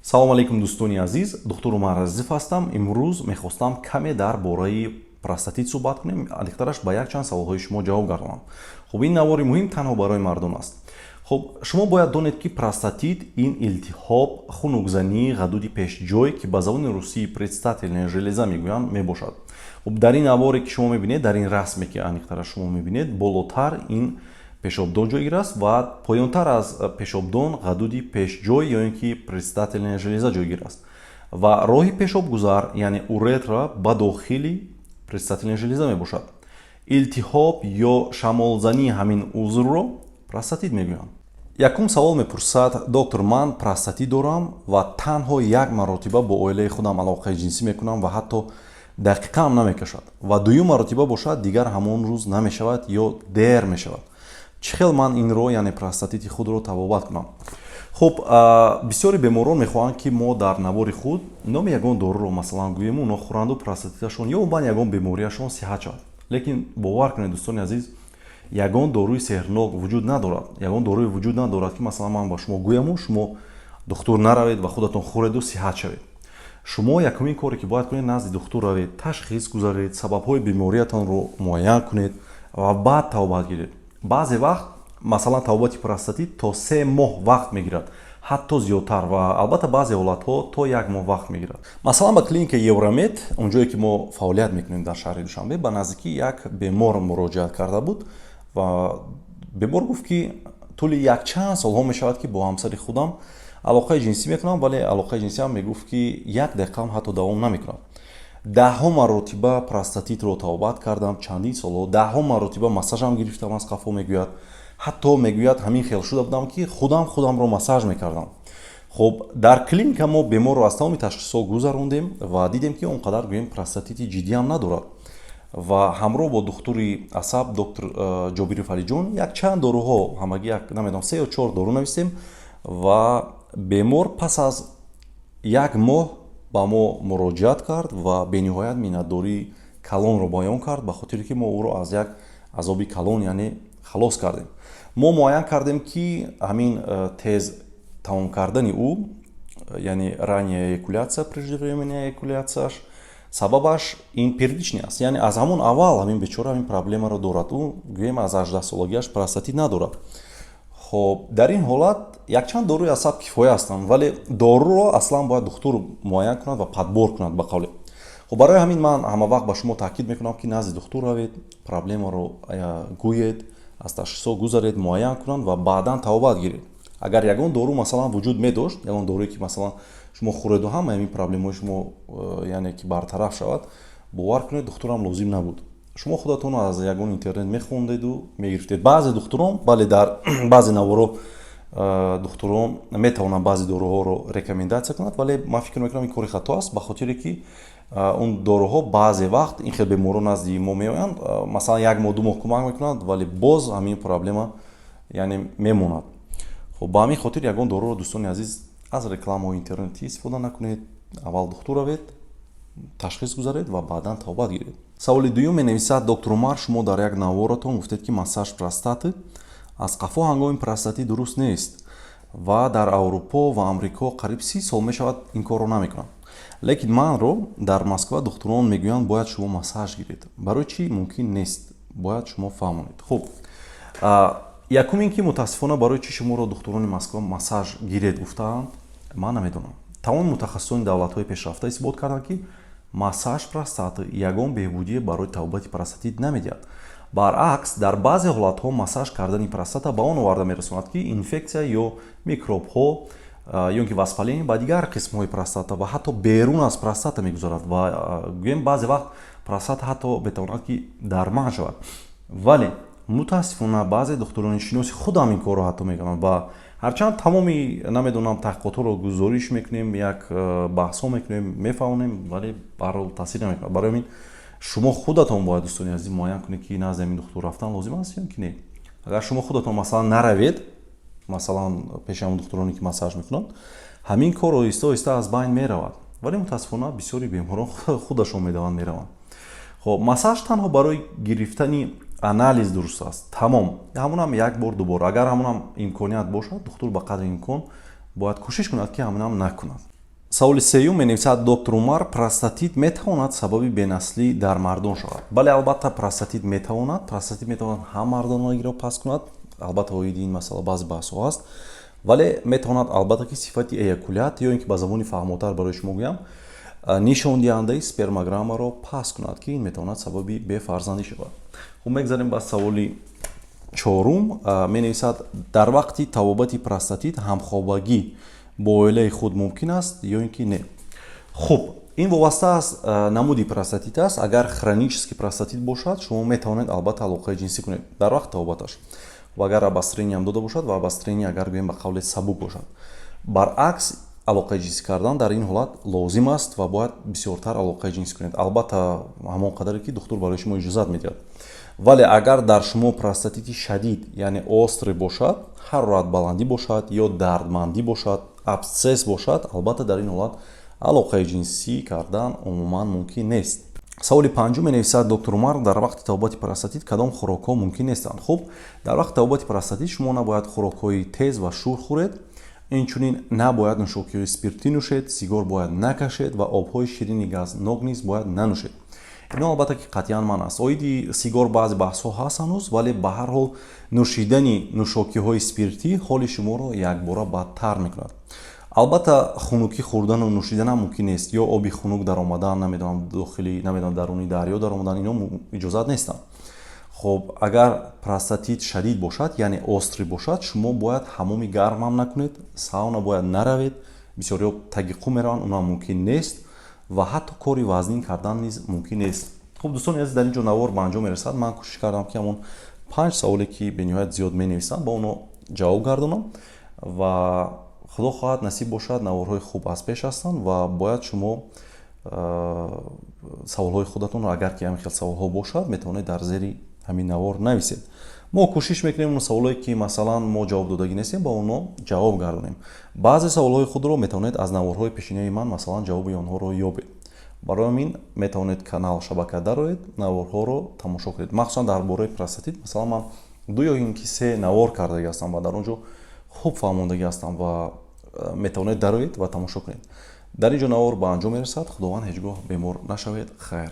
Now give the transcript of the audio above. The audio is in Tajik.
Салом алейкум, дӯстони азиз, духтур Умар Азизов ҳастам. Имрӯз мехостам каме дар бораи простатит суҳбат кунем, аниқтараш ба якчанд саволҳои шумо ҷавоб гардонам. Хуб, ин навори муҳим танҳо барои мардон аст. Хуб, шумо бояд донед, ки простатит ин илтиҳоб, хунукзании ғадуди пешҷой, ки ба забони русӣ предстательная железа мегӯянд, мебошад. Хуб, дар ин наворе, ки шумо мебинед, дар ин расме, ки аниқтараш шумо мебинед, болотар ин пешобдон ҷойгир аст ва поёнтар аз пешобдон ғадуди пешҷой ё ин ки предстательная железа ҷойгир аст ва роҳи пешобгузар, яъне уретра, ба дохили предстательная железа мебошад. Илтиҳоб ё шамолзании ҳамин узвро простатит мегӯянд. Якум савол мепурсад: «Доктор, ман простатит дорам ва танҳо як маротиба бо оилаи худам алоқаи ҷинсӣ мекунам ва ҳатто дақиқаам намекашад ва дуюм маротиба бошад, дигар ҳамон рӯз намешавад ё дер мешавад. Чӣ хел ман инро, яъне простатити худро, табобат кунам?» Хуб, бисёри беморон мехоҳанд, ки мо дар навори худ номи ягон доруро, масалан, гӯем, оно хӯранду простатиташон ё умуман ягон бемориашон сиҳат шавад. Лекин бовар кунед, дӯстони азиз, ягон доруи сеҳрнок вуҷуд надорад. Ягон доруе вуҷуд надорад, ки масалан ман ба шумо гӯяму шумо духтур наравед ва худатон хӯреду сиҳат шавед. Шумо якумин коре, ки бояд кунед, назди духтур равед, ташхис гузаред, сабабҳои бемориятонро муайян кунед ва баъд табобат гиред. Баъзе вақт, масалан, табобати простатит то 3 моҳ вақт мегирад, ҳатто зиёдтар, ва албатта баъзе ҳолатҳо то як моҳ вақт мегирад. Масалан, ба клиникаи Евромед, он ҷое ки мо фаъолият мекунем дар шаҳри Душанбе, ба наздикӣ як бемор муроҷиат карда буд ва бемор гуфт, ки тӯли якчанд солҳо мешавад, ки бо ҳамсари худам алоқаи ҷинсӣ мекунам, вале алоқаи ҷинсиам, мегуфт, ки як дақиқаам ҳатто давом намекунад. Даҳҳо маротиба простатитро табобат кардам, чандин солҳо даҳҳо маротиба массажам гирифтам аз қафо, мегӯяд. Ҳатто, мегӯяд, ҳамин хел шуда будам, ки худам худамро массаж мекардам. Хуб, дар клиника мо беморро аз тамоми ташхисҳо гузарондем ва дидем, ки он қадар, гӯем, простатити ҷиддиам надорад ва ҳамроҳ бо духтури асаб, доктор Ҷобиров Алиҷон, якчанд доруҳо, ҳамагӣ як, намедонам, се ё чор дору навистем ва бемор пас аз як моҳ ба мо муроҷиат кард ва бениҳоят миннатдории калонро баён кард, ба хотире ки мо ӯро аз як азоби калон, яъне, халос кардем. Мо муайян кардем, ки ҳамин тез тамом кардани ӯ, яъне ранняя эякуляция, преждевременная эякуляцияш, сабабаш ин первичный аст, яъне аз ҳамон аввал ҳамин бечора ҳамин проблемаро дорад. Ӯ, гӯем, аз 18-солагиаш простатит надорад. Хоб, дар ин ҳолат якчанд доруи асаб кифоя ҳастанд, вале доруро аслан бояд духтур муайян кунад ва подбор кунад, ба қавле. Хоб, барои ҳамин ман ҳама вақт ба шумо таъкид мекунам, ки назди духтур равед, проблемаро гӯед, аз ташхисҳо гузаред, муайян кунанд ва баъдан табобат гиред. Агар ягон дору, масалан, вуҷуд медошт, ягон доруе, ки, масалан, шумо хӯреду ҳама ҳамин проблемаҳои шумо яъне ки бартараф шавад, бовар кунед, духтурам лозим набуд. Шумо худатон аз ягон интернет мехондеду мегирифтед. Баъзе духтурон, бале, дар баъзе наворо духтурон метавонанд баъзе доруҳоро рекомендация кунанд, вале ман фикр мекунам, ин кори хато аст, ба хотире ки он доруҳо баъзе вақт ин хел беморон назди мо меоянд, масалан, як моҳ, 2 моҳ кӯмак мекунанд, вале боз ҳамин проблема, яъне, мемонад. Хоб, ба ҳамин хотир ягон доруро, дӯстони азиз, аз рекламаҳои интернетӣ истифода накунед. Аввал духтур равед, ташхис гузаред ва баъдан табобат гиред. Саволи дуюм менависад: «Доктор Умар, шумо дар як наворатон гуфтед, ки массаж простаты аз қафо ҳангоми простатит дуруст нест ва дар Аврупо ва Амрико қариб 30 сол мешавад, ин корро намекунанд, лекин манро дар Москва духтурон мегӯянд, бояд шумо массаж гиред. Барои чӣ мумкин нест? Бояд шумо фаҳмонед». Хуб, якум ин ки, мутаассифона, барои чӣ шуморо духтурони Москва массаж гиред гуфтаанд, ман намедонам. Тамоми мутахассисони давлатҳои пешрафта исбот карданд, ки массаж простаты ягон беҳбудие барои табобати простатит намедиҳад. Баръакс, дар баъзе ҳолатҳо массаж кардани простата ба он оварда мерасонад, ки инфексия ё микробҳо ё ки воспаление ба дигар қисмҳои простата ва ҳатто берун аз простата мегузарад ва, гӯем, баъзе вақт простата ҳатто метавонад, ки дарман шавад. Вале мутаассифона, баъзе духтурони шиноси худам ин корро ҳатто мекунанд ва ҳарчанд тамоми, намедонам, таҳқиқотҳоро гузориш мекунем, як баҳсҳо мекунем, мефаҳмонем, вале баҳрҳол таъсир намекунад. Барои ҳамин шумо худатон бояд, дӯстони азиз, муайян кунед, ки назди ҳамин духтур рафтан лозим аст ё ки не. Агар шумо худатон, масалан, наравед, масалан, пеши ҳамон духтуроне, ки массаж мекунанд, ҳамин кор оҳиста оҳиста аз байн меравад. Вале мутаассифона, бисёри беморон худашон медаванд, мераванд. Хоб, массаж танҳо барои гирифтани анализ дуруст аст, тамом. Ҳамонам як бор, дубор. Агар ҳамонам имконият бошад, духтур ба қадри имкон бояд кӯшиш кунад, ки ҳамонам накунад. Саволи сеюм менависад: «Доктор Умар, простатит метавонад сабаби бенаслӣ дар мардон шавад?» Бале, албатта, простатит метавонад. Простатит метавонад ҳам мардонагиро паст кунад, албатта, оиди ин масъала баъзе баҳсҳо ҳаст, вале метавонад, албатта, ки сифати эякулят ё ин ки ба забони фаҳмотар барои шумо гӯям, нишондиҳандаи спермограммаро паст кунад, ки ин метавонад сабаби бефарзандӣ шавад. Хуб, мегзарем ба саволи чорум. Менависад: «Дар вақти табобати простатит ҳамхобагӣ бо оилаи худ мумкин аст ё ин ки не?» Хуб, ин вобаста аз намуди простатит аст. Агар хронический простатит бошад, шумо метавонед, албатта, алоқаи ҷинсӣ кунед дар вақти табобаташ ва агар обострение ам дода бошад ва обострение, агар гӯем, ба қавле сабук бошад. Баръакс, алоқаи ҷинсӣ кардан дар ин ҳолат лозим аст ва бояд бисёртар алоқаи ҷинсӣ кунед, албатта, ҳамон қадаре ки духтур барои шумо иҷозат медиҳад. Вале агар дар шумо простатити шадид, яъне острый бошад, ҳарорат баландӣ бошад ё дардмандӣ бошад, абсцесс бошад, албатта, дар ин ҳолат алоқаи ҷинсӣ кардан умуман мумкин нест. Саволи панҷум менависад: «Доктор Умар, дар вақти табобати простатит кадом хӯрокҳо мумкин нестанд?» Хуб, дар вақти табобати простатит шумо набояд хӯрокҳои тез ва шур хӯред, инчунин набояд нӯшокиҳои спиртӣ нӯшед, сигор бояд накашед ва обҳои ширини газнок низ бояд нанӯшед. Ино, албатта, ки қатъиян манъ аст. Оиди сигор баъзе баҳсҳо ҳаст ҳанӯз, вале ба ҳар ҳол нӯшидани нӯшокиҳои спиртӣ ҳоли шуморо якбора бадтар мекунад. Албатта, хунукӣ хӯрдану нӯшиданам мумкин нест ё оби хунук даромадан, намедонам, дохили, намедонам, даруни дарё даромадан, ино иҷозат нестанд. Хоб, агар простатит шадид бошад, яъне острый бошад, шумо бояд ҳамоми гармам накунед, сауна бояд наравед, бисёриҳо таги қум мераванд, онам мумкин нест ва ҳатто кори вазнин кардан низ мумкин нест. Хуб, дӯстони азиз, дар ин ҷо навор ба анҷом мерасад. Ман кӯшиш кардам, ки ҳамон панҷ саволе, ки бениҳоят зиёд менависанд, ба оно ҷавоб гардонам ва худо хоҳад, насиб бошад, наворҳои хуб аз пеш ҳастанд ва бояд шумо саволҳои худатонро, агар ки ҳамин хел саволҳо бошад, метавонед дар зери ҳамин навор нависед. Мо кӯшиш мекунем он саволое, ки масалан мо ҷавоб додагӣ нестем, ба онҳо ҷавоб гардонем. Баъзе саволҳои худро метавонед аз наворҳои пешинаи ман, масалан, ҷавоби онҳоро ёбед. Барои ҳамин метавонед канал, шабака дароед, наворҳоро тамошо кунед. Махсусан дар бораи простатит, масалан, ман ду ё ин ки се навор кардагӣ ҳастам ва дар он ҷо хуб фаҳмондагӣ ҳастам ва метавонед дароед ва тамошо кунед. Дар ин ҷо навор ба анҷом мерасад. Худованд, ҳеҷ гоҳ бемор нашавед. Хайр.